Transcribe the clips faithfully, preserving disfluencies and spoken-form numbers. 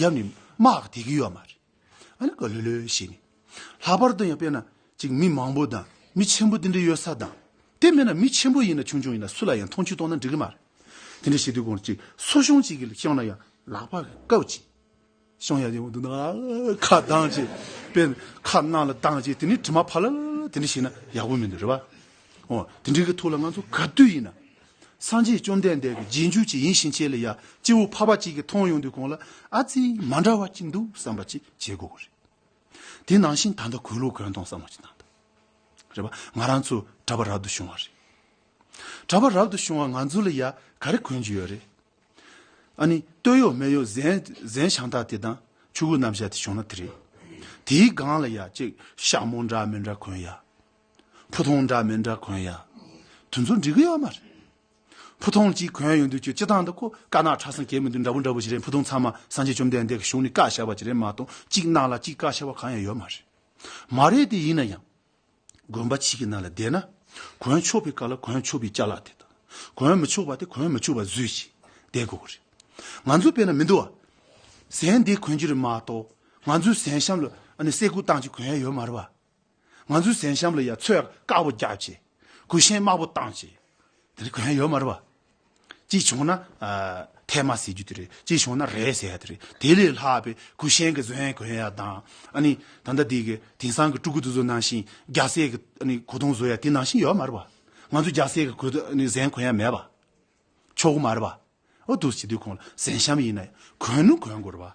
རྒྱབ་ནས་དམག་གི་དེ་གི་ཡོད་མ་རེད། ཨ་ནི་ག་ལོས་ལོས་བྱས་ནས། ལྷག་པར་དུ་ཡང་དཔེར་ན་ཅིག་མི་མང་པོ་དང་མི་ཆེན་པོ་དེ་འདྲ་ཡོད་ས་དང་། དེ་མིན་ན་མི་ཆེན་པོ་ཡིན་ན་ཆུང་ཆུང་ཡིན་ན་སུ་ལ་ཡང་མཐོང་ཆུང་གཏོང་ན་འགྲིག་གི་མ་རེད། དེ་འདྲ་བྱེད་དུས་གོང་ཅིག་སོ་ཤོང་ཅིག་གིས་བཤངས་ན་ཡང་ལག་པ་གིས་བཀབ་ཅིག་བཤངས་ཡ་དེ་འོང་དུས་ན་ཁ་གདངས་ཅིག་དཔེར་ན་ཁ་ནང་ལ་གདངས་ཅིག་དེ་ནས་དྲི་མ་ཕ་ལ་ལ་དེ་འདྲ་བྱས་ན་ཡག་པོ་མི་འདུག་རེད་པ། འོ་དེ་འདྲའི་གི་ཐོག་ལ་ང་ཚོ་ག་དུས་ཡིན་ན། སངས་རྒྱས་བཅོམ་ལྡན་འདས་ཀྱི་རྗེས་འཇུག་ཅིག་ཡིན་ཕྱིན་ཆད་ལ་ཡ་སྐྱེ་བོ་ཕལ་པ་ཅིག་གིས་མཐོང་ཡོང་དུས་གོང་ལ་ཨ་ཙི་མ་འདྲ་བ་ཅིག་འདུག་བསམ་པ་ཅིག་བྱེད་དགོས་ཀྱི་རེད། དེ་ནང་བཞིན་ད་ལྟ་གོས་ལོག་གོན་སྟངས་བསམ་བློ་ཅིག་བཏང་དང་། རེད་པ། ང་རང་ཚོ་གྲྭ་པ་རབ་ཏུ་བྱུང་བ་རེད། གྲྭ་པ་རབ་ཏུ་བྱུང་བ་ང་ཚོ་ལ་ཡ་ག་རེ་གོན་རྒྱུ་ཡོད་རེད། ཨ་ནི་སྟོད་གཡོགས་སྨད་གཡོགས་གཟན་གཟན་ཤམ་ཐབས་དེ་དང་ཕྱུ་གུ་རྣམ་བཞག་དེ་བྱུང་ན་དེ་རེད། དེའི་སྒང་ལ་ཡ་ཅིག་ཞྭ་མོ་འདྲ་མི་འདྲ་གོན་ཡ། ཕུ་ཐུང་འདྲ་མི་འདྲ་གོན་ཡ། དེ་ཚོ་འགྲིག་གི་ཡོད་མ་རེད། ཕུ་ཐུང་གཅིག་གོན་ཡོང་དུས་ཀྱི་སྤྱི་བཏང་དུ་ཁོ་དཀར་ནག་ཁྲ་སང་གས་མི་འདུག་འདྲ་པོ་འདྲ་པོ་ཞིག་རེད། ཕུ་ཐུང་ཚང་མ་སངས་རྒྱས་བཅོམ་ལྡན་འདས་ཀྱི་གཞུང་ནས་བཀག་བཞག་པ་ཅིག་རེད་མ་གཏོགས་གཅིག་ནང་ལ་གཅིག་བཀག་བཞག་པ་གང་ཡང་ཡོད་མ་རེད། མ་རེད་དེ་ཡིན་ན་ཡང་། དགོན་པ་གཅིག་གི་ནང་ལ་བསྡད་ན། གོན་ཆོག་པའི་སྐབས་ལ་གོན་ཆོག་པའི་ཅ་ལག་དེ་དང་། གོན་མི་ཆོག་པ་དེ་གོན་མི་ཆོག་པ་བཟོས་ཤིག་བསྡད་དགོས་ཀྱི་རེད། ང་ཚོ་དཔེར་ན་མི་འདུག་བ། གཟན་དེ་གོན་གྱི་རེད་མ་གཏོགས། ང་ཚོའི་གཟན་ཤམ་ལ་ཨ་ནི་སེ་གོལ་བཏང་ཅིག་གོན་ཡ་ཡོད་མ་རེད་བ། ང་ཚོའི་གཟན་ཤམ་ལ་ཡ་ཚོས་དཀར་པོ་རྒྱབ་བྱས། གོས་ཆེན་དམར་པོ་བཏང་བྱས། དེ་འདྲ་གོན་ཡ་ཡོད་མ་རེད་བ། གཅིག་བྱུང་ན་ཨ་ཐལ་མ་ཟེར་རྒྱུ་དེ་རེད། གཅིག་བྱུང་ན་རས་ཟེར་ཡ་དེ་རེད། དེ་ལས་ལྷག་པའི་གུས་ཤན་གྱི་གཟན་གོན་ཡ་དང་། ཨ་ནི་ད་ལྟ་དེ་གི་དེང་སང་གི་ཕྲུ་གུ་དེ་ཚོ་ནང་བཞིན་རྒྱ་སེ་གི་ཨ་ནི་གོས་ཐུང་བཟོ་ཡ་དེ་ནང་བཞིན་ཡོད་མ་རེད་བ། ང་ཚོ་རྒྱ་སེ་གི་གོས་ཨ་ནི་གཟན་གོན་ཡ་མེད་བ། ཆོག་གི་མ་རེད་བ། འོ་འདུག་སེ་བྱེད་དུས་གོང་ལ་གཟན་ཤམ་ཡིན་ན་གོན་ནི་གོན་དགོས་རེད་བ།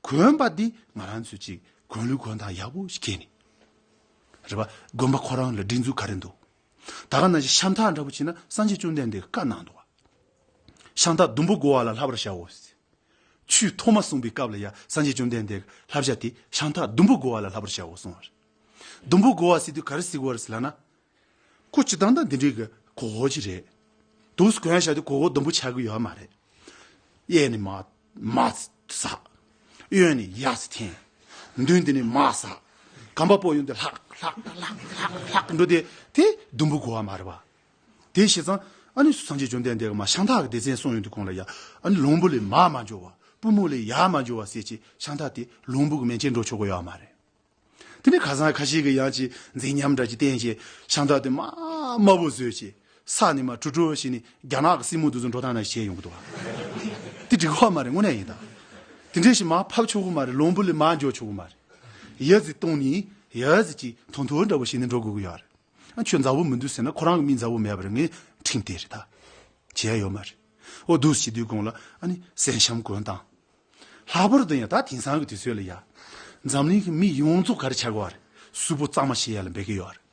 གོན་པ་འདི་ང་རང་ཚོས་ཅིག་གོན་ལུགས་གོན་སྟངས་ཡག་པོ་ཞིག་གྱོན་ནས། རེད་པ། དགོན་པ་ཁོ་རང་ལ་སྒྲིག་འཛུགས་ག་རེ་འདུག་ད་ག་ནང་བཞིན་ཤམ་ཐབས་འདྲ་པོ་བྱས་ན་སངས་རྒྱས་བཅོམ་ལྡན་འདས་ཀྱིས་བཀའ་གནང་འདུག་བ། ཤམ་ཐབས་ཟླུམ་པོ་བགོ་བ་ལ་བསླབ་པར་བྱའོ། ཆོས་ཐོག་མ་གསུངས་པའི་སྐབས་ལ་ཡ་སངས་རྒྱས་བཅོམ་ལྡན་འདས་ཀྱི་བསླབ་བྱ་དེ་ཤམ་ཐབས་ཟླུམ་པོ་བགོ་བ་ལ་བསླབ་པར་བྱའོ་གསུངས་པ་རེད། ཟླུམ་པོ་བགོ་བ་ཟེར་དུས་ག་རེ་ཟེར་དགོས་པ་རེད་ཟེར་ལབ་ན། ཁོ་སྤྱིར་བཏང་ད་འདི་འདྲའི་གི་གོས་ཅིག་རེད། འདུག་སེ་གོན་བཞག་དུས་གོས་ཟླུམ་པོ་ཆགས་ཀྱི་ཡོད་མ་རེད། གཡས་ནས་མར་མར་ཟག་གཡོན་ནས་ཡར་འཐེན། མདུན་དེ་ནས་མར་ཟག་གམ་པ་པོ་ཡོང་དུས་ལྷག་ལྷག་ལྷག་ལྷག་ལྷག་འགྲོ་དེ་དེ་ཟླུམ་པོ་བགོ་བ་མ་རེད་པ། དེ་བྱས་ཙང་ཨ་ནི་སངས་རྒྱས་བཅོམ་ལྡན་འདས་ཀྱིས་མར་ཤམ་ཐབས་ཀྱི་སྡེ་ཚན་གསུངས་ཡོང་དུས་གོང་ལ་ཡ། ཨ་ནི་ལྷུང་པོ་ལས་མར་མ་འཇོག་པ། པུས་མོ་ལས་ཡར་མ་འཇོག་པ་ཟེར་གྱི་ཤམ་ཐབས་དེ་ལྷུང་པོ་གི་མན་ཆད་འགྲོ་ཆོག་གི་ཡོད་མ་རེད། དེ་ནས་ཁ་སང་ཁ་ཤས་ཀྱིས་ཡང་ཅིག་མཛེས་ཉམས་འདྲ་ཅིག་བསྟན་བྱས་ཤམ་ཐབས་དེ་མར་དམར་པོ་བཟོས་བྱས་ས་ནས་མར་དྲུག་དྲུག་བྱས་ནས་རྒྱ་ནག་གི་སྲིན་མོ་དེ་ཚོ་འགྲོ་སྟངས་ནང་བྱས་ཡོང་གི་འདུག་བ། དེ་འགྲིག་གི་མ་རེད། དངོས་གནས་ཡིན་ད། དེ་འདྲ་ཞིག་མར་ཕབ་ཆོག་གི་མ་རེད། ལྷུང་པོ་ལས་མར་འཇོག་ཆོག་གི་མ་རེད། ཡ་ཟིག་གཏོང་ནས་ཡ་ཟིག་ཅིག་ཐུང་ཐུང་འདྲ་པོ་བྱས་ནས་འགྲོ་དགོས་ཀྱི་ཡོད་རེད། ཨ་ཁྱོད་མཛའ་བོ་མི་འདུག་ཟེར་ན་ཁོ་རང་གི་མི་མཛའ་བོ་མེད་པ་རེད། ངས་ཁྲིམས་དེ་རེད་ད། བྱས་ཡོད་མ་རེད། འོ་འདུག་སེ་བྱེད་དུས་གོང་ལ་ཨ་ནི་གཟན་ཤམ་གོན་སྟངས། ལྷག་པར་དུ་ཡང་ད་དེང་སང་གི་དུས་ཚོད་ལ་ཡ། འཛམ་གླིང་གི་མི་ཡོངས་རྫོགས་ག་རེ་ཆགས་ཀྱི་ཡོད་རེད། གཟུགས་པོ་གཙང་མ་བྱེད་ཡ་ལ་འབད་ཀྱི་ཡོད་རེད།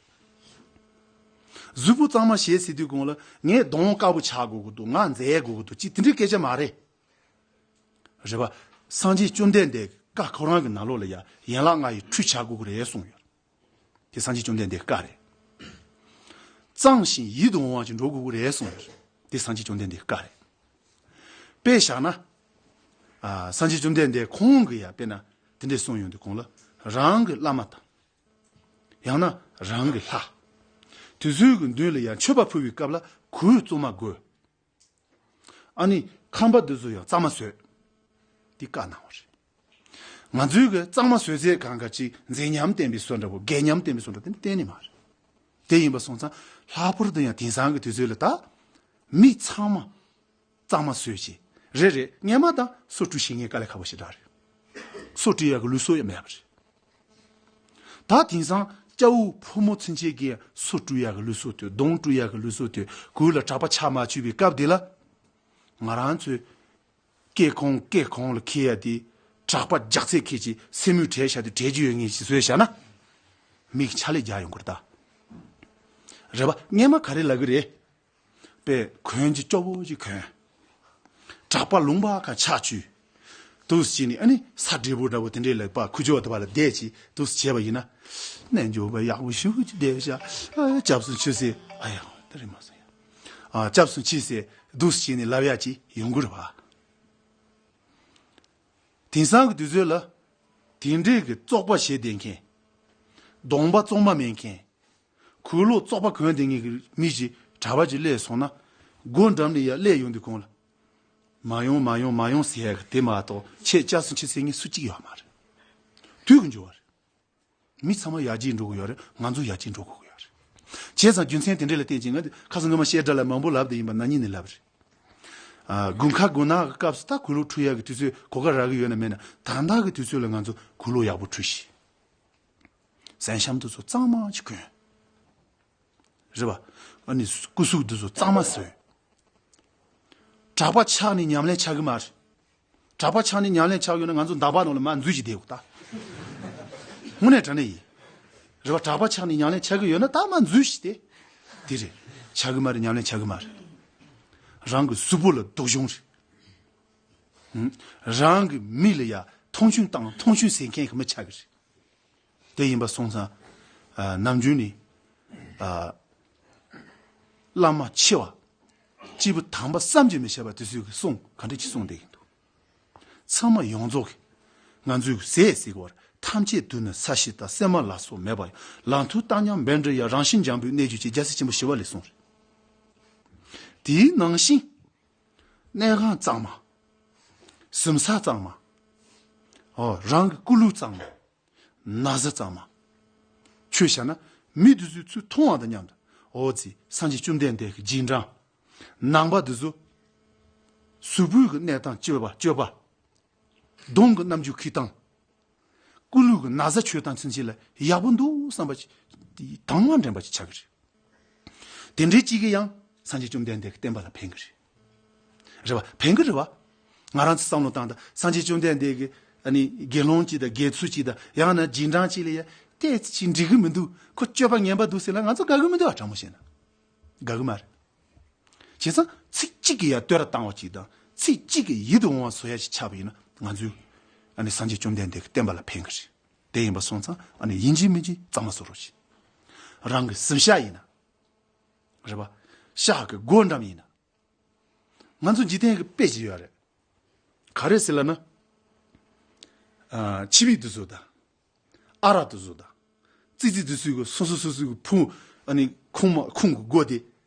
གཟུགས་པོ་གཙང་མ་བྱེད་ཟེར་དུས་གོང་ལ་ངས་གདོང་དཀར་པོ་ཆགས་དགོས་ཀྱི་འདུག་ང་མཛེས་དགོས་ཀྱི་འདུག་ཅེས་དེ་འདྲའི་སྐད་ཆ་མ་རེད། རེད་པ། སངས་རྒྱས་བཅོམ་ལྡན་འདས་ཀྱི་བཀའ་ཁོ་རང་གི་ནང་ལོགས་ལ་ཡ་ཡན་ལག་ལྔ་ཡི་ཁྲུས་བྱ་དགོས་ཀྱི་རེད་གསུངས་ཡོད། དེ་སངས་རྒྱས་བཅོམ་ལྡན་འདས་ཀྱི་བཀའ་རེད། གཙང་ཞིང་ཡིད་དུ་འོང་བ་ཅིག་འགྲོ་དགོས་ཀྱི་རེད་གསུངས་ཡོད། དེ་སངས་རྒྱས་བཅོམ་ལྡན་འདས་ཀྱི་བཀའ་རེད། དཔེ་བཞག་ན། ཨ་སངས་རྒྱས་བཅོམ་ལྡན་འདས་ཁོང་གིས་ཡ་དཔེར་ན་དེ་འདྲས་གསུངས་ཡོང་དུས་གོང་ལ་རང་གི་བླ་མ་དང་། ཡང་ན་རང་གི་ལྷ། དེ་ཚོའི་གི་མདུན་ལ་ཡང་མཆོད་པ་ཕུལ་བའི་སྐབས་ལ་གོས་གཙང་མ་དགོས། ཨ་ནི་ཁང་པ་འདི་ཚོ་ཡང་གཙང་མ་བཟོས། འདི་བཀའ་གནང་བ་རེད། ང་ཚོའི་གི་གཙང་མ་བཟོས་ཚད་གང་ག་ཅིག་མཛེས་ཉམས་ལྡན་པའི་བཟོ་འདྲ་པོ་སྒེག་ཉམས་ལྡན་པའི་བཟོ་འདྲ་དེ་འདྲ་གཏན་ནས་མ་རེད། དེ་ཡིན་པ་སོང་ཙང་ལྷག་པར་དུ་ཡང་དེང་སང་གི་དུས་ཚོད་ལ་ད་མི་ཚང་མ་གཙང་མ་བཟོས་བྱས། རེད་རེད། སྔས་མ་ད་སོ་བཀྲུ་ཤེས་མཁན་དཀའ་ལས་ཁག་པོ་ཞེ་དྲག་རེད། སོ་བཀྲུ་ཡག་གི་ལུགས་སྲོལ་ཡང་མེད་པ་རེད། ད་དེང་སང་སྐྱ་བོ་ཕོ་མོ་ཚུན་ཆད་ཀྱིས་སོ་བཀྲུ་ཡག་གི་ལུགས་སྲོལ་དེ། གདོང་བཀྲུ་ཡག་གི་ལུགས་སྲོལ་དེ། གོས་ལ་གྲྭ་པ་ཕྱག་མ་ཕྱིས་པའི་སྐབས་དེ་ལ། ང་རང་ཚོའི་སྐས་ཁང་སྐས་ཁང་ལ་འཁྱེར་ཡ་དེ། གྲྭ་པ་རྒྱགས་ཚད་འཁྱེར་གྱི་སེན་མོ་བྲེགས་བཞག་དེ་བྲེགས་རྒྱུ་ཡོད་མཁན་ཞིག་བཟོས་བཞག་ན། མི་གི་ཕྱག་ལས་རྒྱག་ཡོང་གི་རེད་ད། རེད་པ། སྔས་མ་ག་རེ་ལབ་གི་རེད། པས་གོན་གྱི་སྐྱོ་པོ་ཅིག་གོན། གྲྭ་པ་ལུང་པ་ཁ་ཕྱག་མཆོད། འདུག་སེ་བྱས་ནས་ཨ་ནི་ས་བགྲེས་པོ་འདྲ་པོ་དེ་འདྲས་ལ་པ་ཁུ་ཅོ་དེ་པ་ལ་བསྡད་ཅིག་འདུག་སེ་བྱས་པ་ཡིན་ན། རྣལ་འབྱོར་པ་ཡག་པོ་ཞེ་པོ་ཅིག་བསྡད་ཤག་ཨ་སྐྱབས་སུ་མཆི་ཟེར། ཨ་ཡ་དེ་རེད་མ་སོང་ཡ། ཨ་སྐྱབས་སུ་མཆི་ཟེར་འདུག་སེ་བྱས་ནས་ལབ་ཡག་ཅིག་ཡོང་གི་རེད་པ། དེང་སང་གི་དུས་ཚོད་ལ། དེ་འདྲས་ཀྱི་བཙོག་པ་བྱས་བསྡད་མཁན། གདོང་པ་བཙོག་མ་མེད་མཁན། གོས་ལོག་བཙོག་པ་གོན་བསྡད་མཁན་གྱི་མི་ཞིག་གྲྭ་པ་ཅིག་སླེབས་སོང་ན། སྒོ་འགྲམ་ནས་ཡར་སླེབས་ཡོང་དུས་གོང་ལ། མ་ཡོང་མ་ཡོང་མ་ཡོང་ཟེར་ཡག་གི་དེ་མ་གཏོགས་ཁྱེད་སྐྱབས་སུ་མཆི་ཟེར་མཁན་སུ་གཅིག་ཡོད་མ་རེད། དུས་ཀྱི་འགྱུར་བ་རེད། མི་ཚང་མ་ཡར་རྒྱས་འགྲོ་གི་ཡོད་རེད། ང་ཚོ་ཡར་རྒྱས་འགྲོ་དགོས་ཀྱི་ཡོད་རེད། བྱས་ཙང་རྒྱུ་མཚན་དེ་འདྲ་ལ་བརྟེན་ཅིང་ང་ཁ་སང་སྔོན་མ་བཤད་གྲྭ་ལ་མང་པོ་ལབ་བསྡད་ཡིན་པ་ན་ཉིན་ནས་ལབ་རེད། ཨ། དགུན་ཁ་དགུན་ནག་གི་སྐབས་སུ་ད་གོས་ལོག་འཁྲུ་ཡག་གི་དུས་ཚོད་གོ་སྐབས་རག་གི་ཡོད་ན་མེད་ན་ད་ལྟ་གི་དུས་ཚོད་ལ་ང་ཚོ་གོས་ལོག་ཡག་པོ་འཁྲུས་ཤིག་གཟན་ཤམ་དེ་ཚོ་གཙང་མ་ཅིག་གོན། རེད་པ། ཨ་ནི་སྐུ་གཟུགས་དེ་ཚོ་གཙང་མ་བཟོས། གྲྭ་པ་ཆགས་ནས་ཉམས་ལེན་ཆགས་གི་མ་རེད། གྲྭ་པ་ཆགས་ནས་ཉམས་ལེན་ཆགས་ཡོད་ན་ང་ཚོ་འདམ་བག་ནང་ལ་མར་འཛུལ་ཞིག་བསྡད་དགོས་ད། དངོས་གནས་དྲང་གནས་ཡིན། རེད་པ། གྲྭ་པ་ཆགས་ནས་ཉམས་ལེན་ཆགས་གི་ཡོད་ན་ད་མར་འཛུལ་ཞིག་བསྡད། དེ་རེད། ཆགས་གི་མ་རེད། ཉམས་ལེན་ཆགས་གི་མ་རེད། རང་གི་གཟུགས་པོ་ལ་སྡུག་སྦྱོང་རེད། ཧུམ། རང་གི་མི་ལ་ཡ་མཐོང་ཆུང་བཏང་མཐོང་ཆུང་ཟེར་མཁན་གི་མི་ཆགས་གི་རེད། དེ་ཡིན་པ་སོང་ཙང་། ཨ། ནམ་རྒྱུན་ནས། ཨ། བླ་མ་ཆེ་བ། སྐྱེས་བུ་དམ་པ་བསམ་གྱིས་མི་ཁྱབ་པ་དེ་ཚོས་ཀྱི་གསུང་ག་འདྲ་ཅིག་གསུང་བསྡད་ཀྱི་འདུག་ཚང་མ་ཡོངས་རྫོགས་ཀྱིས་ང་ཚོའི་ཟས་ཟེར་གྱི་བར་ཐམས་ཅད་དུས་ནི་ས་གཞི་དང་། སེམས་མ་ལ་སོགས་མེད་པ་ཡང་། ལང་ཐུག་བཏང་སྙོམས་འབད་འགྲོ་ཡང་། རང་བཞིན་འཇམ་པོའི་གནས་གྱུར་ཅིག་རྒྱལ་སྲས་ཆེན་པོ་ཞི་བ་ལྷས་གསུངས་རེད། དེའི་ནང་བཞིན། གནས་ཁང་གཙང་མ། གཟིམ་ས་གཙང་མ། ཨོ། རང་གི་སྐུ་ལུས་གཙང་མ། ན་བཟའ་གཙང་མ། ཆོས་བྱ་ན་མི་དེ་ཚོས་ཚུར་མཐོང་བ་དང་མཉམ་དུ། ཨོ་ཙི། སངས་རྒྱས་བཅོམ་ལྡན་འདས་ཀྱི་རྗེས་འབྲང་། ནང་པ་དེ་ཚོ་གཟུགས་པོའི་གི་གནས་སྟངས་སྤྱོད་པ་སྤྱོད་པ། གདོང་གི་རྣམ་འགྱུར་འཁྱེར་སྟངས། སྐུ་ལུས་ཀྱི་ན་བཟའ་ཆོས་སྟངས་ཚུན་ཆད་ལ་ཡག་པོ་འདུག་བསམ་པ་ཅིག་དང་བ་འདྲེན་པ་ཅིག་ཆགས་ཀྱི་རེད། དེ་འདྲའི་གཅིག་གིས་ཡང་སངས་རྒྱས་བཅོམ་ལྡན་འདས་ཀྱི་བསྟན་པ་ལ་ཕན་གྱི་རེད། རེད་པ། ཕན་གྱི་རེད་པ། ང་རང་ཚོ་བསམ་བློ་བཏང་དང་། སངས་རྒྱས་བཅོམ་ལྡན་འདས་ཀྱི་ཨ་ནི་དགེ་སློང་གཅིག་དང་དགེ་ཚུལ་གཅིག་དང་ཡང་ན་རྗེས་འབྲང་གཅིག་ལ་ཡ་ཏོག་ཙམ་ཅིག་འགྲིག་གི་མི་འདུག་ཁོ་སྤྱོད་པ་ངན་པ་འདུག་ཟེར་ན་ང་ཚོ་དགའ་གི་མི་འདུག་ཨ། དྲང་མོ་བཤད་ན་དགའ་གི་མ་རེད། བྱས་ཙང་ཚིག་གཅིག་གིས་ཡ་བསྟོད་ར་བཏང་བ་གཅིག་དང་། ཚིག་གཅིག་གིས་ཡིད་དུ་འོང་བ་བཟོ་ཡ་ཞིག་ཆགས་པ་ཡིན་ན་ང་ཚོས་ཨ་ནི་སངས་རྒྱས་བཅོམ་ལྡན་འདས་ཀྱི་བསྟན་པ་ལ་ཕན་གྱི་རེད། དེ་ཡིན་པ་སོང་ཙང་ཨ་ནི་ཡིན་གཅིག་མིན་གཅིག་གཙང་མ་བཟོ་རོགས་བྱེད། རང་གི་གཟིམ་ཤག་ཡིན་ན། རེད་པ། ཤག་གི་སྒོ་འགྲམ་ཡིན་ན། ང་ཚོ་འཇིག་རྟེན་གྱི་དཔེ་ཅིག་ཡོད་རེད། ག་རེ་ཟེར་ལབ་ན། ཨ། ཆི་བིག་དེ་ཚོ་དང་། ཨ་རག་དེ་ཚོ་དང་། ཙི་ཙི་དེ་ཚོའི་གི་སོ་སོ་སོ་སོའི་གི་ཕུང་། ཨ་ནི་ཁུག་མ་ཁུང་གི་སྒོ་དེ་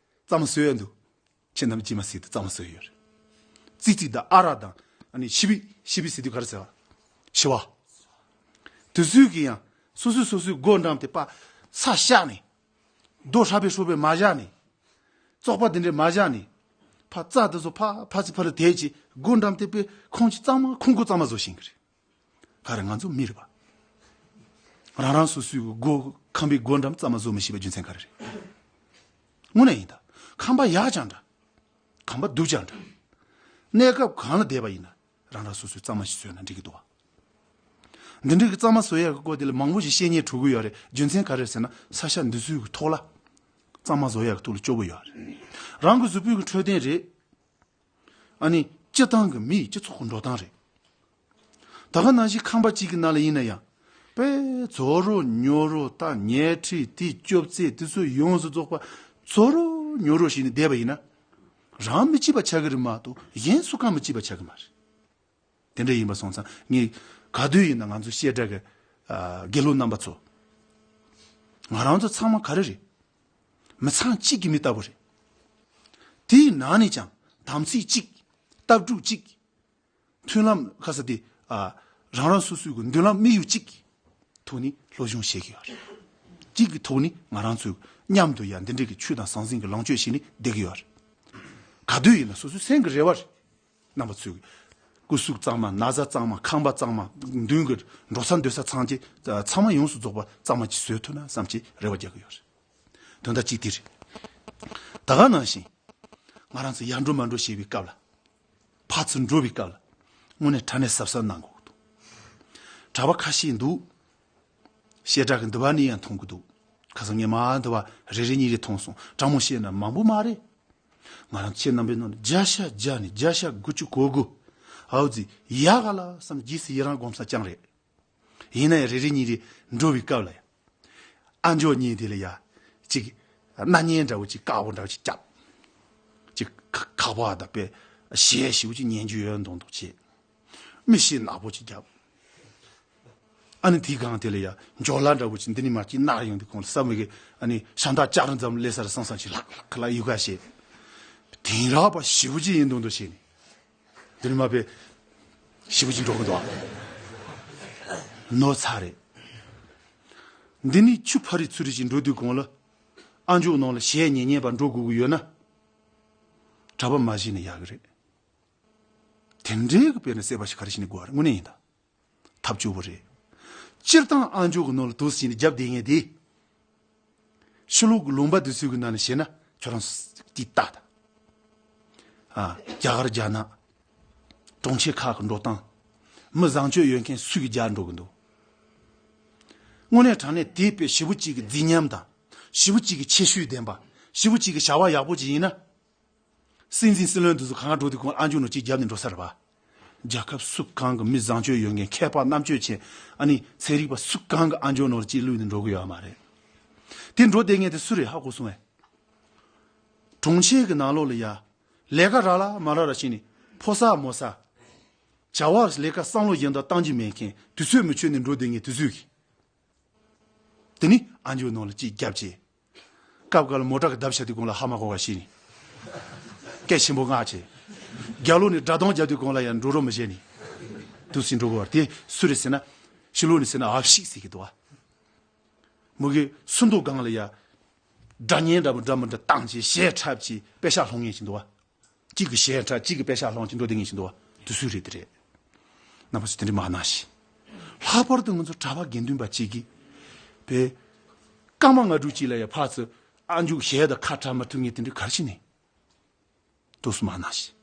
གཙང་མ་བཟོ་ཡ་འདུག་ཁྱེད་རྣམས་ཅི་མ་ཟིག་དེ་གཙང་མ་བཟོ་ཡ་ཡོད་རེད། ཙི་ཙི་དང་ཨ་རག་དང་། ཨ་ནི་ཆི་བིག་ཆི་བིག་ཟེར་དུས་ག་རེ་ཟེར་བ། ཤི་བ། དེ་ཚོའི་གི་ཡང་སོ་སོ་སོ་སོའི་སྒོ་འགྲམ་དེ་ཕར་ས་བཤགས་ནས། རྡོ་ཧྲ་པའི་ཧྲོ་པའི་མ་བཞག་ནས། བཙོག་པ་དེ་འདྲའི་མ་བཞག་ནས། ཕར་རྩྭ་དེ་ཚོ་ཕར་ཕར་ཚུར་ཕར་ལ་དེད་ཅིག་སྒོ་འགྲམ་དེ་པའི་ཁུང་ཅིག་གཙང་མ་ཁུང་སྒོ་གཙང་མ་བཟོ་ཤེས་ཀྱི་རེད། ག་རེ་ང་ཚོ་མི་རེད་པ། རང་རང་སོ་སོའི་སྒོ་ཁང་པའི་སྒོ་འགྲམ་གཙང་མ་བཟོ་མི་ཤེས་པའི་རྒྱུ་མཚན་ག་རེ་རེད། དངོས་གནས་ཡིན་ད། ཁང་པ་ཡག་ཀྱང་འདྲ། ཁང་པ་སྡུག་ཀྱང་འདྲ། གནས་སྐབས་གང་ལ་བསྡད་པ་ཡིན་ན་རང་རང་སོ་སོའི་གཙང་མ་ཞིག་བཟོས་ན་འགྲིག་གི་འདུག་བ། འདི་འདྲའི་གི་གཙང་མ་བཟོ་ཡག་གི་སྐོར་དེ་ལ་མང་པོ་ཞིག་བཤད་སྙིང་བྲོ་གི་ཡོད་རེད། རྒྱུ་མཚན་ག་རེ་རེད་ཟེར་ན་ས་ཆ་འདི་ཚོའི་གི་ཐོག་ལ་གཙང་མ་བཟོ་ཡག་གི་ཐོག་ལ་སྐྱོ་པོ་ཡོད་རེད། རང་གི་གཟུགས་པོའི་གི་འཕྲོད་བསྟེན་རེད། ཨ་ནི་སྤྱི་བཏང་གི་མིའི་སྤྱི་ཚོགས་ཀྱི་འགྲོ་སྟངས་རེད། ད་ག་ནང་བཞིན་ཁང་པ་གཅིག་གི་ནང་ལ་ཡིན་ན་ཡང་། དཔེ་ཛོ་རོ་ཉོ་རོ་ད་ཉལ་ཁྲི་དེ་ཅོབ་ཙེ་དེ་ཚོ་ཡོངས་སུ་རྫོགས་པ་ཛོ་རོ་ཉོ་རོ་བྱས་ནས་བསྡད་པ་ཡིན་ན། རང་མི་སྐྱིད་པ་ཆགས་ཀྱི་རེད་མ་གཏོགས་གཞན་སུ་གང་མི་སྐྱིད་པ་ཆགས་ཀྱི་མ་རེད། དེ་འདྲ་ཡིན་པ་སོང་ཙང་ངས་ག་དུས་ཡིན་ན་ང་ཚོ་བཤད་གྲྭ་གི་ཨ་དགེ་སློབ་རྣམ་པ་ཚོ། ང་རང་ཚོ་ཚང་མ་ག་རེ་རེད། མི་ཚང་གཅིག་གི་མི་ལྟ་བུ་རེད། དེའི་ནང་ནས་ཀྱང་དམ་ཚིག་གཅིག་ལྟ་གྲུབ་གཅིག་མཐུན་ལམ་ཁ་ས་དེ། ཨ། རང་རང་སོ་སོའི་གི་མདུན་ལམ་དམིགས་ཡུལ་གཅིག་གི་ཐོག་ནས་སློབ་སྦྱོང་བྱེད་ཀྱི་ཡོད་རེད། གཅིག་གི་ཐོག་ནས་ང་རང་ཚོས་མཉམ་དུ་ཡང་འདི་འདྲའི་གི་ཆོས་དང་ཟང་ཟིང་གི་ལངས་སྤྱོད་བྱས་ནས་བསྡད་ཀྱི་ཡོད་རེད། ག་དུས་ཡིན་ན་སོ་སོའི་སེམས་ཀྱི་རེ་བ་རེད། རྣམ་པ་ཚོས་སྐུ་གཟུགས་གཙང་མ། ན་བཟའ་གཙང་མ། ཁང་པ་གཙང་མ། མདུན་གྱི་འགྲོ་ས་སྡོད་ས་ཚང་གི་ཚང་མ་ཡོངས་སུ་རྫོགས་པ་གཙང་མ་ཅིག་བཟོ་ཐུབ་ན་བསམ་གྱི་རེ་བ་རྒྱག་གི་ཡོད་རེད། དོན་དག་གཅིག་དེ་རེད། ད་ག་ནང་བཞིན། ང་རང་ཚོ་ཡར་འགྲོ་མར་འགྲོ་བྱེད་པའི་སྐབས་ལ། ཕར་ཚུར་འགྲོ་བའི་སྐབས་ལ། དངོས་གནས་དྲང་གནས་གཟབ་གཟབ་གནང་དགོས་འདུག་གྲྭ་པ་ཁ་ཤས་འདུག་བཤད་གྲྭ་གི་འདི་པ་ནས་ཡང་མཐོང་གི་འདུག་ཁ་སང་ངས་མ་འདི་པ་རེ་རེ་གཉིས་རེ་མཐོང་སོང་། དྲང་མོ་བཤད་ན་མང་པོ་མ་རེད། ང་རང་ཁྱེད་རྣམ་པའི་ནང་ནས་བརྒྱ་ཆ་བརྒྱ་ནས་བརྒྱ་ཆ་དགུ་བཅུ་གོ་དགུ། ཨའུ་ཙི་ཡག་ག་ལ་བསམ། རྗེས་སུ་ཡི་རང་སྒོམ་ས་ཅང་རེད། ཡིན་ན་ཡང་རེ་རེ་གཉིས་རེ་འགྲོ་བའི་སྐབས་ལ་ཡང་། ཨ་མཆོག་གཉིས་དེ་ལ་ཡ། ཅིག་སྣ་བརྙན་འདྲ་བོ་ཅིག་དཀར་པོ་འདྲ་བོ་ཅིག་བརྒྱབ། ཅིག་ཁ་ཁ་པར་དང་དཔེ་གཞས་ཞེ་པོ་ཅིག་ཉན་རྒྱུ་ཡོད་མདོག་མདོག་བྱས། མིག་ཤེལ་ནག་པོ་ཅིག་བརྒྱབ། ཨ་ནི་དེའི་སྒང་དེ་ལ་ཡ་འཇོ་ལ་འདྲ་བོ་ཅིག་འདི་ནས་མར་ཅིག་གནག་ཡོང་དུས་ཁོང་ལ་བསམ་མེད་ཀི། ཨ་ནི་ཤ་འདག་ལྕགས་རི་འཛམ་སླེབས་ས་རེད་བསམ་བསམ་ཅིག་ལྷག་ལྷག་ལྷག་ཡུ་ག་བྱས། དེང་རབས་པ་ཞེ་པོ་ཅིག་ཡིན་མདོག་མདོག་བྱས་ནས། དེ་ནི་མ་པའི་ཞེ་པོ་ཅིག་འགྲོ་གི་འདུག་ཨ། ནོར་ཚར་རེད། འདི་ནི་ཆུ་ཕ་རི་ཚུ་རི་ཅིག་འགྲོ་དུས་གོང་ལ་ཨ་མཆོག་ནང་ལ་ཞལ་ཉན་ཉན་པ་འགྲོ་དགོས་ཀྱི་ཡོད་ན། གྲྭ་པ་མ་བྱིན་ནས་ཡག་གི་རེད། དེ་འདྲའི་གི་དཔེར་ན་སྲེད་པ་ཞིག་ག་རེ་བྱས་ནས་དགོས་པ་རེད། དངོས་གནས་ཡིན་ད། ཐབས་སྐྱོ་བོ་རེད། སྤྱིར་བཏང་ཨ་མཆོག་གི་ནང་ལ་དུས་ཕྱིན་ནས་རྒྱབ་བསྡད་མཁན་དེ། ཕྱི་ལོགས་ཀྱི་ལུང་པ་འདི་ཚོའི་གི་ནང་ནས་བཤད་ན་ཁྱོད་རང་ཅིག་ལྟ་ད། ཨ། རྒྱ་གར་རྒྱ་ནག་གྲོང་ཁྱེར་ཁག་གི་འགྲོ་སྟངས། མི་བཟང་སྤྱོད་ཡོད་མཁན་སུ་གི་རྒྱག་འགྲོ་གི་འདུག་དངོས་གནས་དྲང་གནས་དེ་དཔེ་ཞེ་པོ་ཅིག་གི་མཛེས་ཉམས་དང་། ཞེ་པོ་ཅིག་གི་ཁྱད་ཆོས་ལྡན་པ། ཞེ་པོ་ཅིག་གི་བྱ་བ་ཡག་པོ་ཅིག་ཡིན་ན། སྲིད་འཛིན་སྲིད་བློན་དེ་ཚོ་གང་འགྲོ་དུས་གོང་ཨ་མཆོག་ནང་གཅིག་རྒྱབ་ནས་འགྲོ་ས་རེད་པ། རྒྱལ་ཁབ་སུ་གང་གི་མི་བཟང་སྤྱོད་ཡོད་མཁན་མཁས་པ་རྣམ་དཔྱོད་ཅན། ཨ་ནི་ཚན་རིག་པ་སུ་གང་གི་ཨ་མཆོག་ནང་གཅིག་བླུགས་ནས་འགྲོ་གི་ཡོད་མ་རེད། དེ་འགྲོ་བསྡད་མཁན་དེ་སུ་རེད་ཧ་གོ་སོང་ངས། གྲོང་ཁྱེར་གི་ནང་ལོགས་ལ་ཡ། ལས་ཀ་རག་ལ་མ་རག་ལ་བྱས་ནས་ཕོ་ས་མོ་ས། བྱ་བ་ལས་ཀ་བསམ་བློ་གཞན་དག་བཏང་རྒྱུ་མེད་མཁན་དུས་ཚོད་མི་ཆོད་ནས་འགྲོ་བསྡད་མཁན་དེ་ཚོས་གི། དེ་ནི་ཨ་མཆོག་ནང་ལ་གཅིག་རྒྱབ་བྱས། སྐབས་འགའ་ལ་མོ་ཊ་གི་རྡབ་བྱ་དུས་གོང་ལ་ཧ་མ་གོ་བ་ཤེས་ནས། སྐད་ཆེན་པོ་ངག་བྱས། རྒྱབ་ལོགས་ནས་སྒྲ་གདངས་རྒྱག་དུས་གོང་ལ་ཡང་འགྲོ་རོགས་མི་བྱེད་ནས། དུས་སུ་འགྲོ་དགོས་པ་དེ་སུ་རེད་ཟེར་ན། ཕྱི་ལོགས་ནས་ཟེར་ན་ཨབ་ཤིག་ཟེར་གི་འདུག་བ། མོ་གི་སུ་འདུག་སྒང་ལ་ཡ། སྒྲ་སྙན་འདྲ་མི་འདྲ་མི་འདྲ་བཏང་བྱས་ཞལ་འཁྲབ་བྱས་པེ་ཤག་སློང་ངེས་ཀྱི་འདུག་བ། གཅིག་གི་ཞལ་འཁྲབ་གཅིག་གི་པེ་ཤག་སློང་གཅིག་འགྲོ་བསྡད་ངེས་ཀྱི་འདུག་བ། དུས་སུ་རེད་དེ་རེད། རྣམ་པ་ཚོ་དེ་འདྲ་མ་གནང་ཞིག་ལྷག་པར་དུ་ང་ཚོ་གྲྭ་པ་དགེ་འདུན་པ་གཅིག་གིས། པའི། སྐར་མ་ལྔ་དྲུག་གཅིག་ལ་ཡ་ཕར་ཚུར་ཨ་མཆོག་ཞལ་དང་ཁ་འཁྲབ་མ་ཐུབ་ངེས་དེ་འདྲ་ག་རེ་བྱས་ནས། དུས་སུ་མ་གནང་ཞིག་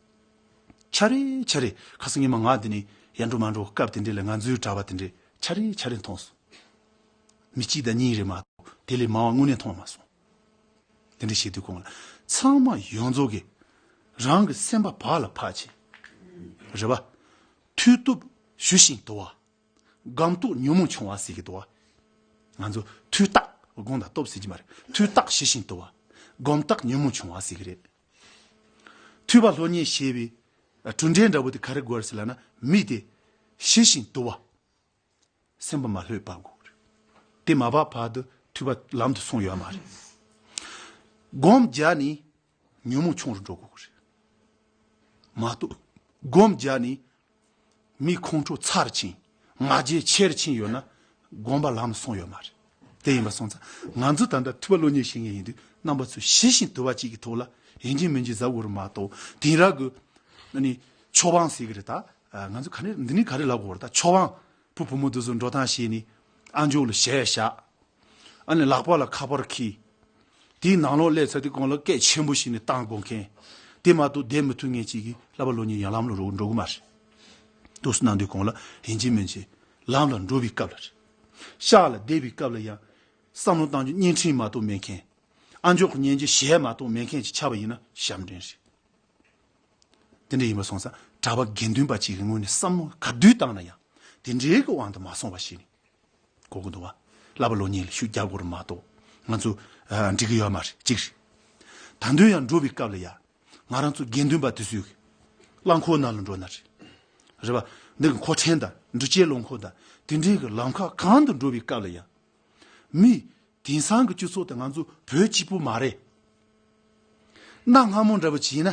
ཆ་རེ་ཆ་རེ་ཁ་སང་ཉི་མ་ང་འདི་ནས་ཡར་འགྲོ་མར་འགྲོ་སྐབས་དེ་འདྲ་ལ་ང་ཚོའི་གྲྭ་པ་དེ་འདྲ་ཆ་རེ་ཆ་རེ་མཐོང་སོང་། མི་གཅིག་དང་གཉིས་རེད་མ་གཏོགས་དེ་ལས་མང་བ་དངོས་གནས་མཐོང་མ་སོང་། དེ་འདྲ་བྱེད་དུས་གོང་ལ་ཚང་མ་ཡོངས་རྫོགས་ཀྱིས་རང་གི་སེམས་པ་བག་ལ་ཕབ་བྱས། རེད་པ། མཐུ་སྟོབས་ཞུ་ཞིང་དུལ་བ། སྒོམ་རྟོགས་ཉོན་མོངས་ཆུང་བ་ཟེར་གྱི་འདུག་བ། ང་ཚོ་མཐུ་བརྟག་སྒོམ་དང་སྟོབས་ཟེར་གྱི་མ་རེད། མཐུ་བརྟག་ཞུ་ཞིང་དུལ་བ། སྒོམ་རྟགས་ཉོན་མོངས་ཆུང་བ་ཟེར་གྱི་རེད། ཐོས་པ་སློབ་གཉེར་བྱེད་པའི་གྲུབ་འབྲས་འདྲ་པོ་དེ་ག་རེ་དགོས་རེད་ཟེར་ལབ་ན་མི་དེ་ཞི་ཞིང་དུལ་བ། སེམས་པ་མ་ལྷོད་པ་དགོས་རེད། དེ་མ་བབས་བར་དུ་ཐོས་པ་ལམ་དུ་སོང་ཡོད་མ་རེད། སྒོམ་རྒྱག་ནས་ཉོན་མོངས་ཆུང་རུ་འགྲོ་དགོས་རེད། མ་གཏོགས་སྒོམ་རྒྱག་ནས་མི་ཁོང་ཁྲོ་ཚ་རུ་ཕྱིན། ང་རྒྱལ་ཆེ་རུ་ཕྱིན་ཡོད་ན་སྒོམ་པ་ལམ་སོང་ཡོད་མ་རེད། དེ་ཡིན་པ་སོང་ཙང་ང་ཚོ་ད་ལྟ་ཐོས་པ་སློབ་གཉེར་བྱེད་མཁན་ཡིན་དུས་རྣམ་པ་ཚོས་ཞི་ཞིང་དུལ་བ་གཅིག་གི་ཐོག་ལ་ཡིན་གཅིག་མིན་གཅིག་གཟབ་དགོས་རེད་མ་གཏོགས་དེང་རབས་ཀྱི་ཨ་ནི་ཆོས་དབང་ཟེར་གི་རེད་ད། ང་ཚོ་ག་ནས་འདི་ནས་ག་རེ་ལབ་དགོས་རེད་ད། ཆོས་དབང་བུ་བུ་མོ་དེ་ཚོ་འགྲོ་སྟངས་བྱས་ནས་ཨ་མཆོག་ལ་ཞལ་བཞག་ཨ་ནི་ལག་པ་ལ་ཁ་པར་འཁྱེར། དེའི་ནང་ལོགས་སླེབས་ཚར་དུས་གོང་ལ་སྐད་ཆེན་པོ་ཞིག་ནས་བཏང་དགོས་མཁན། དེ་མ་གཏོགས་བསྡད་མི་ཐུབ་མཁན་ཅིག་གིས་བསླབ་པ་སློབ་གཉེར་ཡང་ལམ་ལ་འགྲོ་འགྲོ་གི་མ་རེད། དུས་སུ་གནང་དུས་གོང་ལ་ཡིན་གཅིག་མིན་གཅིག་ལམ་ལ་འགྲོ་བའི་སྐབས་ལ་རེད། ཤག་ལ་བསྡད་པའི་སྐབས་ལ་ཡང་བསམ་བློ་བཏང་རྒྱུ་བརྙན་འཕྲིན་མ་གཏོགས་མེད་མཁན། ཨ་མཆོག་གི་ཉན་རྒྱུ་ཞལ་མ་གཏོགས་མེད་མཁན་ཅིག་ཆགས་པ་ཡིན་ན་ཞབས་འདྲེན་རེད། དེ་འདྲ་ཡིན་པ་སོང་ཙང་གྲྭ་པ་དགེ་འདུན་པ་གཅིག་གི་ངོས་ནས་བསམ་བློ་ག་དུས་བཏང་ན་ཡང་དེ་འདྲའི་གི་དབང་དུ་མ་སོང་བ་ཞིག་ནི་གོ་གི་འདུག་བ། བསླབ་པ་སློབ་གཉེར་ལ་ཤུགས་རྒྱག་དགོས་རེད་མ་གཏོགས་ང་ཚོ་ཨ་འགྲིག་གི་ཡོད་མ་རེད་གཅིག་རེད། ད་དུང་ཡང་འགྲོ་བའི་སྐབས་ལ་ཡ་ང་རང་ཚོ་དགེ་འདུན་པ་དེ་ཚོས་གི་རླངས་འཁོར་ནང་ལ་འགྲོ་ན་རེད། རེད་བ། འདི་གི་མཁོ་ཆེན་དང་འགྲུལ་སྐྱེལ་རླངས་འཁོར་དང་དེ་འདྲའི་གི་ལམ་ཁ་གང་དུ་འགྲོ་བའི་སྐབས་ལ་ཡ། མི། དེང་སང་གི་སྤྱི་ཚོགས་དེ་ང་ཚོ་བོད་གཅིག་པུ་མ་རེད། གནའ་སྔ་མོ་འདྲ་པོ་བྱས་ན།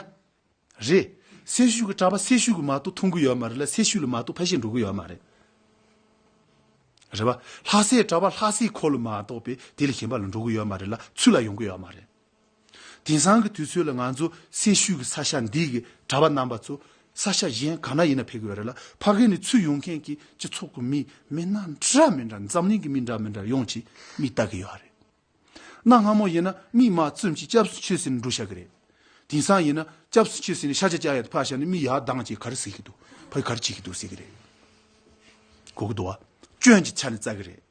རེད། སེར་ཤུལ་གྱི་གྲྭ་པ་སེར་ཤུལ་གྱི་མ་གཏོགས་མཐོང་གི་ཡོད་མ་རེད་ལ་སེར་ཤུལ་ལ་མ་གཏོགས་ཕལ་ཆེར་འགྲོ་གི་ཡོད་མ་རེད། རེད་པ། ལྷ་སའི་གྲྭ་པ་ལྷ་སའི་ཁོ་ལ་མ་གཏོགས་པའི་དེ་ལས་གཞན་པ་ལ་འགྲོ་གི་ཡོད་མ་རེད་ལ་ཚུར་ལ་ཡོང་གི་ཡོད་མ་རེད། དེང་སང་གི་དུས་ཚོད་ལ་ང་ཚོ་སེར་ཤུལ་གྱི་ས་ཆ་འདི་གི་གྲྭ་པ་རྣམ་པ་ཚོ་ས་ཆ་གཞན་ག་ན་ཡིན་ན་ཕེབས་གི་ཡོད་རེད་ལ་ཕ་གི་ནས་ཚུར་ཡོང་མཁན་གྱི་སྤྱི་ཚོགས་ཀྱི་མི་མི་སྣ་འདྲ་མི་འདྲ་འཛམ་གླིང་གི་མི་འདྲ་མི་འདྲ་ཡོང་ཅིག་མི་ལྟ་གི་ཡོད་རེད། གནའ་སྔ་མོ་ཡིན་ན་མིག་མ་བཙུམ་གྱིས་སྐྱབས་སུ་མཆི་ཟེར་ནས་འགྲོ་བཞག་གི་རེད། དེང་སང་ཡིན་ན་སྐྱབས་སུ་མཆི་ཟེར་ནས་ཤ་ཆ་བཅག་ཡ་དེ་ཕར་བཞག་ནས་མི་ཡར་ལྡང་གྱིས་ག་རེ་ཟེར་གྱི་འདུག་ཕ་གི་ག་རེ་བྱེད་ཀྱི་འདུག་ཟེར་གྱི་རེད། གོ་གི་འདུག་བ། སྐྱོན་གྱི་ཆ་ནས་བཙལ་གི་རེད།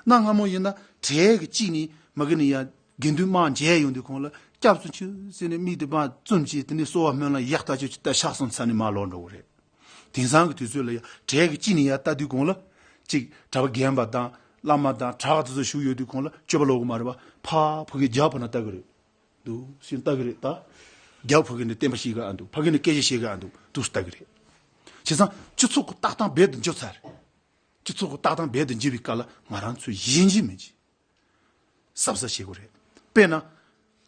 གནའ་སྔ་མོ་ཡིན་ན་གྲལ་གྱི་གཅིག་ནས་མ་གི་ནས་ཡར་དགེ་འདུན་དམངས་མཇལ་ཡོང་དུས་གོང་ལ་སྐྱབས་སུ་མཆི་ཟེར་ནས་མིག་དེ་མར་བཙུམ་གྱིས་དེ་ནས་གསོལ་བ་སྨོན་ལམ་ཡག་ཐག་ཆོད་ཅིག་བཏབ་ཕྱག་གསུམ་ཚར་ནས་མར་ལོག་འགྲོ་གི་རེད། དེང་སང་གི་དུས་ཚོད་ལ་ཡ་གྲལ་གྱི་གཅིག་ནས་ཡར་ལྟ་དུས་གོང་ལ། གཅིག་གྲྭ་པ་རྒན་པ་དང་བླ་མ་དང་གྲྭ་པ་དེ་ཚོ་བཞུགས་ཡོད་དུས་གོང་ལ་སྤྱོད་པ་ལོག་གི་མ་རེད་པ། ཕ་ཕ་གི་རྒྱབ་ཕ་ན་ལྟ་གི་རེད། འདུག་ཟེར་ལྟ་གི་རེད་ད། རྒྱབ་ཕ་གི་ནས་བསྟན་པ་ཤེས་གི་ཨ་འདུག་ཕ་གི་ནས་སྐད་ཆ་བཤད་གི་ཨ་འདུག་འདུག་ལྟ་གི་རེད། བྱས་ཙང་སྤྱི་ཚོགས་ཀྱི་ལྟ་སྟངས་རྦད་དུ་འགྱུར་ཚར་རེད། སྤྱི་ཚོགས་ཀྱི་ལྟ་སྟངས་རྦད་དུ་འགྱུར་བའི་སྐབས་ལ་ང་རང་ཚོས་ཡིན་གཅིག་མིན་གཅིག་གཟབ་གཟབ་བྱེད་དགོས་རེད། དཔེར་ན།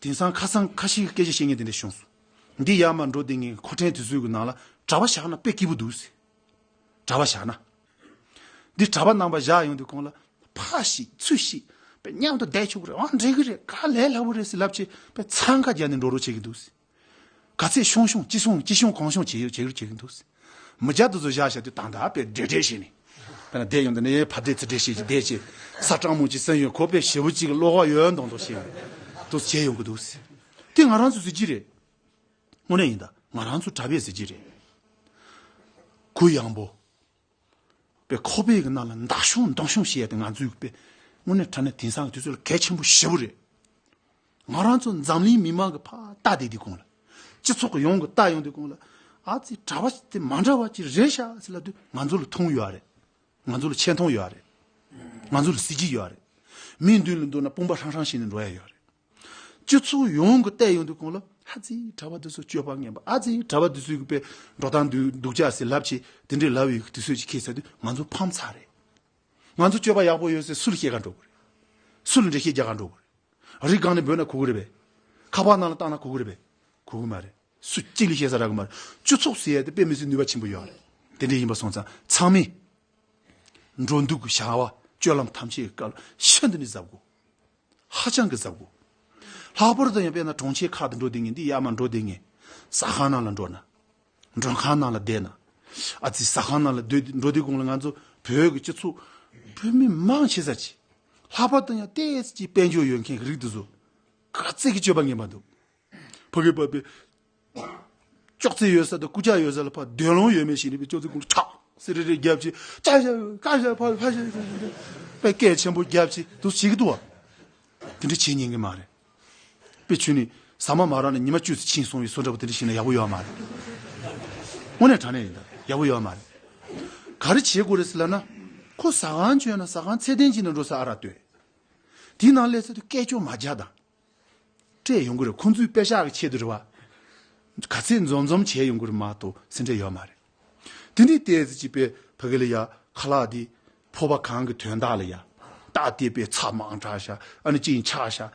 དེང་སང་ཁ་སང་ཁ་ཤས་ཀྱིས་སྐད་ཆ་བཤད་མཁན་དེ་འདྲ་བྱུང་སོང་། འདི་ཡར་མར་འགྲོ་བསྡད་མཁན་གྱི་མཁོ་ཕྲན་དེ་ཚོའི་གི་ནང་ལ་ གྲྭ་པ་བཞག་ན་དཔེ་སྐྱིད་པོ་འདུག་ཟེར། གྲྭ་པ་བཞག་ན། འདི་གྲྭ་པ་རྣམ་པ་བཞག་ཡོང་དུས་གོང་ལ་ཕ་ཞིག་ཚུ་ཞིག་དཔེ་མཉམ་དུ་བསྡད་ཆོག་གི་རེད། ཨང་འགྲིག་གི་རེད། ག་ལས་སླ་པོ་རེད་ཟེར་ལབ་བྱས་དཔེ་འཚང་ཁ་རྒྱག་ནས་འགྲོ་རོགས་བྱེད་ཀྱི་འདུག་ཟེར། ག་ཚད་ཤོང་ཤོང་ཅི་ཤོང་ཅི་ཤོང་གང་ཤོང་བྱེད་ཡོད་བྱེད་ཀྱི་འདུག་ཟེར། མི་སྐྱ་དེ་ཚོ་བཞག་བཞག་དུས་ད་ལྟ་དཔེ་འདྲེ་འདྲེ་བྱས་ནས། དཔེར་ན་བསྡད་ཡོང་དུས་ནས་ཕར་འདྲེ་ཚུར་འདྲེ་བྱས་ཀྱི་བསྡད་བྱས་ས་སྤྲང་མོ་ཅིག་སེམས་ཡོད་ཁོ་དཔེ་ཞེ་པོ་ཅིག་གི་བློ་ཁོག་ཡོད་མདོག་མདོག་བྱས་ཡོང་དུས་བྱས་ཡོང་གི་འདུག་ཟེར། དེ་ང་རང་ཚོ་ཟེར་གྱི་རེད། དངོས་གནས་ཡིན་ད། ང་རང་ཚོ་གྲྭ་པས་ཟེར་གྱི་རེད། གུ་ཡངས་པོ། པའི་ཁོག་པའི་གི་ནང་ལ་མདའ་ཤོང་མདུང་ཤོང་བྱེད་ཡ་དེ་ང་ཚོའི་གི་པའི་དངོས་གནས་དྲང་གནས་དེང་སང་གི་དུས་ཚོད་ལ་གལ་ཆེན་པོ་ཞེ་པོ་རེད། ང་རང་ཚོ་འཛམ་གླིང་མི་མང་གི་ཕར་ལྟ་བསྡད་དུས་གོང་ལ། སྤྱི་ཚོགས་ཀྱི་ཡོངས་ཀྱི་ལྟ་ཡོང་དུས་གོང་ལ། ཨ་ཙི་གྲྭ་པ་དེ་མ་འདྲ་བ་ཅིག་རེད་ཤག་ཟེར་ལབ་དུས་ང་ཚོ་ལ་མཐོང་ཡོད་རེད། ང་ཚོ་ལ་ཆེ་མཐོང་ཡོད་རེད། ང་ཚོ་ལ་གཟི་བརྗིད་ཡོད་རེད། མི་མདུན་ལ་འདུག་ན་དཔུང་པ་ཧྲང་ཧྲང་བྱས་ནས་འགྲོ་ཡ་ཡོད་རེད། སྤྱི་ཚོགས་ཡོངས་ཀྱི་བལྟས་ཡོང་དུས་གོང་ལ་ཨ་ཙི་གྲྭ་པ་དེ་ཚོ་སྤྱོད་པ་ངན་པ། ཨ་ཙི་གྲྭ་པ་དེ་ཚོའི་གི་པའི་འགྲོ་སྟངས་འདུག་འདུག་ཅག་ཟེར་ལབ་བྱས་དེ་འདྲའི་ལབ་ཡོད་གི་དུས་ཚོད་ཅིག་ཁེལ་ཚར་དུས་ང་ཚོ་ཕམ་ཚར་རེད། ང་ཚོ་སྤྱོད་པ་ཡག་པོ་ཡོད་ཟེར་སུ་ལ་བཤད་ག་འགྲོ་དགོས་རེད། སུ་ལ་འགྲེལ་བཤད་རྒྱག་ག་འགྲོ་དགོས་རེད། རི་སྒང་ནས་འབོད་ན་གོ་གི་རེད་པས། ཁ་པར་ནང་ལ་བཏང་ན་གོ་གི་རེད་པས། གོ་གི་མ་རེད། སུ་གཅིག་ལ་བཤད་ས་རག་གི་མ་རེད། སྤྱི་ཚོགས་ཟེར་ཡ་དེ་དཔེ་མི་སྲིད་ནུས་པ་ཆེན་པོ་ཡོད་རེད། དེ་འདྲ་ཡིན་པ་སོང་ཙང་ཚང་མས་འགྲོ་འདུག་གི་བྱ་བ་སྤྱོད་ལམ་ཐམས་ཅད་ཀྱི་སྐབས་ལ་ཤིན་ཏུ་ནས་གཟབ་དགོས། ཧ་ཅང་གི་གཟབ་དགོས། ལྷག་པར་དུ་ཡང་དཔེར་ན་གྲོང་ཁྱེར་ཁག་ཏུ་འགྲོ་བསྡད་མཁན་འདི་ཡར་མར་འགྲོ་བསྡད་མཁན། ཟ་ཁང་ནང་ལ་འགྲོ་ན། མགྲོན་ཁང་ནང་ལ་བསྡད་ན། ཨ་ཙི་ཟ་ཁང་ནང་ལ་སྡོད་འགྲོ་དུས་གོང་ལ་ང་ཚོ་བོད་ཀྱི་སྤྱི་ཚོགས་བོད་མི་མང་ཆེ་ས་ཅིག་ལྷག་པར་དུ་ཡང་ཏོག་ཙམ་ཅིག་དཔལ་འབྱོར་ཡོད་མཁན་གྱི་རིགས་དེ་ཚོ་ག་ཚད་ཀྱི་སྤྱོད་པ་ངན་པ་འདུག་ཕ་གི་པ་པའི་ཅོག་ཙེ་ཡོད་ས་དང་རྐུབ་བཀྱག་ཡོད་ས་ལ་ཕར་འདོད་ལོང་ཡོད་མེད་ཞིག་ནས་པའི་ཅོག་ཙེ་ཀུན་ལ་ཁྲག་སེ་རེ་རེ་བརྒྱབ་ཅིག་ཀ་ཤ་ཀ་ཤ་ཕ་ཕ་ཤ་པའི་སྐད་ཆེན་པོ་བརྒྱབ་ཅིག་དུ་བྱེད་ཀྱི་འདུག་བ། དེ་འདྲ་བྱེད་ཉན་གི་མ་རེད། དཔེ་ཆུ་ནི་ཟ་མ་མ་རག་ན་ཉི་མ་བཅུ་ཙམ་ཕྱིན་སོང་བའི་བཟོ་འདྲ་པོ་དེ་འདྲ་བྱས་ན་ཡག་པོ་ཡོད་མ་རེད། དངོས་གནས་དྲང་གནས་ཡིན་ད། ཡག་པོ་ཡོད་མ་རེད། ག་རེ་བྱེད་དགོས་རེད་ཟེར་ལབ་ན། ཁོ་ཟ་ཁང་བྱོན་ན་ཟ་ཁང་ཚད་ལྡན་ཅིག་ནང་འགྲོ་ས་ཨ་རག་ལྟོས། དེའི་ནང་སླེབས་ཚར་དུས་སྐད་ཅོར་མ་རྒྱག་དང་། སྤྲད་ཡོང་གི་རེད། ཁོང་ཚོའི་པེ་ཤག་གི་ཆེད་དུ་རེད་བ། ག་ཚད་འཛོམས་འཛོམས་བྱས་ཡོང་གི་རེད་མ་གཏོགས་སེ་འབྲས་ཡོད་མ་རེད། དེ་འདྲའི་ལྟས་ཙི་ཅིག་པའི་ཕ་གི་ལ་ཡ་ཁ་ལག་འདི་ཕོར་པ་གང་གི་དོན་དག་ལ་ཡ་རྟགས་བལྟས་པའི་ཚྭ་མང་དྲགས་ཤག་ཨ་ནི་ཅིག་ཆག་ཤག